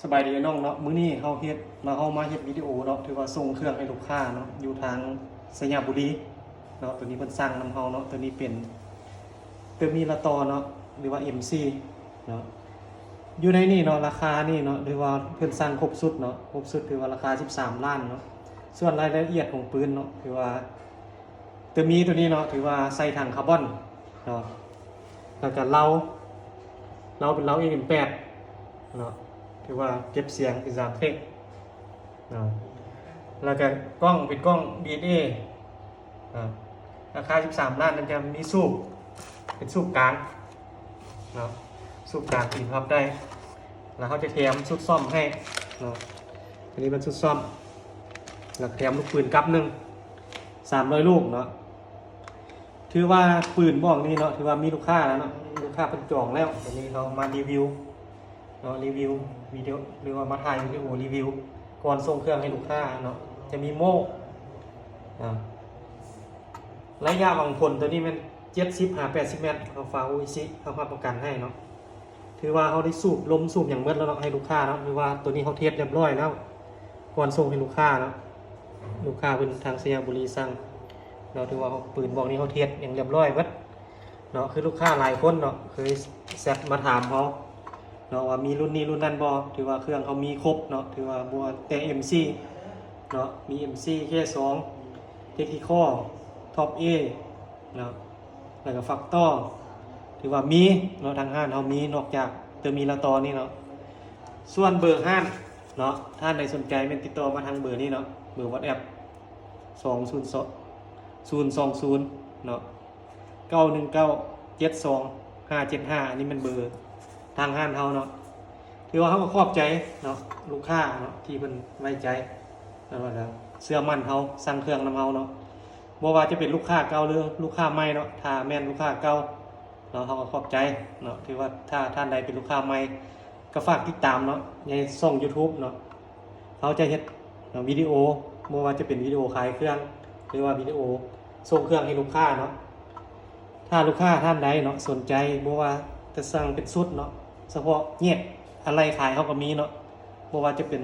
ສະບາຍດີອ້າຍນ້ອງເນາະ, ມື້ນີ້ເຮົາເຮັດ ມາ ເຮົາມາເຮັດວິດີໂອເນາະ ຖືວ່າສົ່ງເຄື່ອງໃຫ້ລູກຄ້າເນາະ ຢູ່ທາງໄຊຍະບູລີເນາະ. ໂຕນີ້ເພິ່ນສັ່ງນຳເຮົາເນາະ, ໂຕນີ້ເປັນເຕີມີລາຕໍເນາະ ຫຼືວ່າເອັມຊີເນາະ. ຢູ່ໃນນີ້ເນາະ ລາຄານີ້ເນາະ ຖືວ່າເພິ່ນສັ່ງຄົບຊຸດເນາະ, ຄົບຊຸດຖືວ່າລາຄາສິບສາມລ້ານເນາະ. ສ່ວນລາຍລະອຽດຂອງປືນເນາະ ຖືວ່າ ເຕີມີໂຕນີ້ເນາະ ຖືວ່າໃສ່ຖັງຄາບອນເນາະ, ແລ້ວກະເລົາ ເລົາເປັນເລົາເອັມແປດເນາະ ຖືວ່າເກັບສຽງເປັນສາມເທກເນາະ, ແລ້ວກະກ້ອງເປັນກ້ອງບີເອສເອເນາະ. ລາຄາສິບສາມລ້ານ ມັນຈະມີສູບ ເປັນສູບກາງເນາະ, ສູບກາງຕີນພັບໄດ້. ແລ້ວເຮົາຈະແຖມຊຸດສ້ອມໃຫ້ເນາະ, ອັນນີ້ເປັນຊຸດສ້ອມ ແລ້ວກະແຖມລູກປືນກັບໜຶ່ງ ສາມຮ້ອຍລູກເນາະ. ຖືວ່າປືນບອກນີ້ເນາະ ຖືວ່າມີລູກຄ້າແລ້ວເນາະ, ລູກຄ້າເພິ່ນຈອງແລ້ວ. ຕອນນີ້ເຮົາມາຣີວິວເນາະ, ຣີວິວວິດີໂອ ຫຼືວ່າມາຖ່າຍວິດີໂອຣີວິວກ່ອນສົ່ງເຄື່ອງໃຫ້ລູກຄ້າເນາະ. ຈະມີໂມ່ ອ່າ ໄລຍະຫວັງຜົນໂຕນີ້ແມ່ນເຈັດສິບຫາແປດສິບແມັດ, ເຮົາຝາກໂອອິຊິ ເຮົາຮັບປະກັນໃຫ້ເນາະ. ຖືວ່າເຮົາໄດ້ສູບລົມສູບຫຍັງໝົດແລ້ວເນາະ ໃຫ້ລູກຄ້າເນາະ, ຖືວ່າໂຕນີ້ເຮົາເທສຮຽບຮ້ອຍແລ້ວ ກ່ອນສົ່ງໃຫ້ລູກຄ້າເນາະ. ລູກຄ້າເພິ່ນທາງໄຊຍະບູລີສັ່ງເນາະ, ຖືວ່າເຮົາ ປືນບອກນີ້ເຮົາເທສຫຍັງຮຽບຮ້ອຍໝົດເນາະ. ຄືລູກຄ້າຫຼາຍຄົນເນາະ ເຄີຍແຊັດມາຖາມເຮົາເນາະ ວ່າມີລຸ້ນນີ້ລຸ້ນນັ້ນບໍ່, ຖືວ່າເຄື່ອງເຮົາມີຄົບເນາະ, ຖືວ່າບໍ່ແຕ່ເອັມຊີເນາະ, ມີເອັມຊີ ເຄສອງ ເທັກນິຄໍ ທັອບເອ ເນາະ ແລ້ວກະແຟັກເຕີ ຖືວ່າມີເນາະ, ທາງຮ້ານເຮົາມີ ນອກຈາກເຕີມີລາຕໍນີ້ເນາະ. ສ່ວນເບີຮ້ານເນາະ ທ່ານໃດສົນໃຈແມ່ນຕິດຕໍ່ມາທາງເບີນີ້ເນາະ, ເບີວັອດແອັບ ສອງ ສູນ ສອງ ເກົ້າ ໜຶ່ງ ເກົ້າ ເຈັດ ສອງ ຫ້າ ເຈັດ ຫ້າ ອັນນີ້ແມ່ນເບີທາງຮ້ານເຮົາເນາະ. ຖືວ່າເຮົາກໍຂອບໃຈເນາະ ລູກຄ້າເນາະ ທີ່ເພິ່ນໄວ້ໃຈ ແລ້ວກໍເຊື່ອໝັ້ນເຮົາ ສັ່ງເຄື່ອງນຳເຮົາເນາະ. ບໍ່ວ່າຈະເປັນລູກຄ້າເກົ່າ ຫຼື ລູກຄ້າໃໝ່ເນາະ, ຖ້າແມ່ນລູກຄ້າເກົ່າເນາະ ເຮົາກໍຂອບໃຈເນາະ. ຖືວ່າຖ້າທ່ານໃດເປັນລູກຄ້າໃໝ່ ກໍຝາກຕິດຕາມເນາະ ໃນຊ່ອງຢູທູບເນາະ, ເຮົາຈະເຮັດວິດີໂອ ບໍ່ວ່າຈະເປັນວິດີໂອຂາຍເຄື່ອງ ຫຼືວ່າວິດີໂອສົ່ງເຄື່ອງໃຫ້ລູກຄ້າເນາະ. ຖ້າລູກຄ້າທ່ານໃດເນາະ ສົນໃຈ ບໍ່ວ່າຈະສັ່ງເປັນຊຸດເນາະ, ສະເພາະແຍກອາໄຫຼ່ຂາຍເຮົາກໍມີເນາະ, ບໍ່ວ່າຈະເປັນ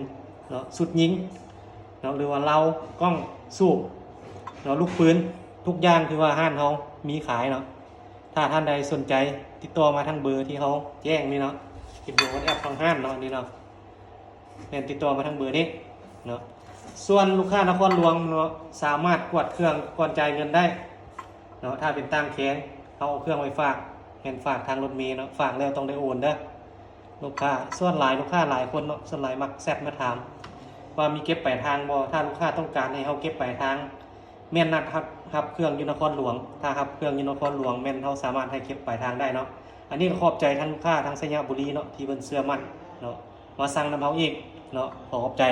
ເນາະ ຊຸດຍິງເນາະ ຫຼືວ່າເລົາ ກ້ອງ ສູບເນາະ ລູກປືນ ທຸກຢ່າງ ຖືວ່າຮ້ານເຮົາມີຂາຍເນາະ. ຖ້າທ່ານໃດສົນໃຈ ຕິດຕໍ່ມາທາງເບີທີ່ເຮົາແຈ້ງນີ້ເນາະ, ເປັນເບີວັອດແອັບຂອງຮ້ານເນາະ ນີ້ເນາະ, ແມ່ນຕິດຕໍ່ມາທາງເບີນີ້ເນາະ. ສ່ວນລູກຄ້ານະຄອນຫຼວງເນາະ ສາມາດກວດເຄື່ອງກ່ອນຈ່າຍເງິນໄດ້ເນາະ. ຖ້າເປັນຕ່າງແຂວງ ເຮົາເອົາເຄື່ອງໄປຝາກ ແມ່ນຝາກທາງລົດເມເນາະ, ຝາກແລ້ວຕ້ອງໄດ້ໂອນເດີ ລູກຄ້າ. ສ່ວນຫຼາຍ ລູກຄ້າຫຼາຍຄົນເນາະ ສ່ວນຫຼາຍມັກແຊັດມາຖາມວ່າມີເກັບປາຍທາງບໍ່. ຖ້າລູກຄ້າຕ້ອງການໃຫ້ເຮົາເກັບປາຍທາງ ແມ່ນນັດຮັບ ຮັບເຄື່ອງຢູ່ນະຄອນຫຼວງ. ຖ້າຮັບເຄື່ອງຢູ່ນະຄອນຫຼວງ ແມ່ນເຮົາສາມາດໃຫ້ເກັບປາຍທາງໄດ້ເນາະ. ອັນນີ້ກໍຂອບໃຈທາງລູກຄ້າທາງໄຊຍະບູລີເນາະ ທີ່ເພິ່ນເຊື່ອໝັ້ນເນາະ ມາສັ່ງນຳເຮົາອີກເນາະ, ຂໍຂອບໃຈ.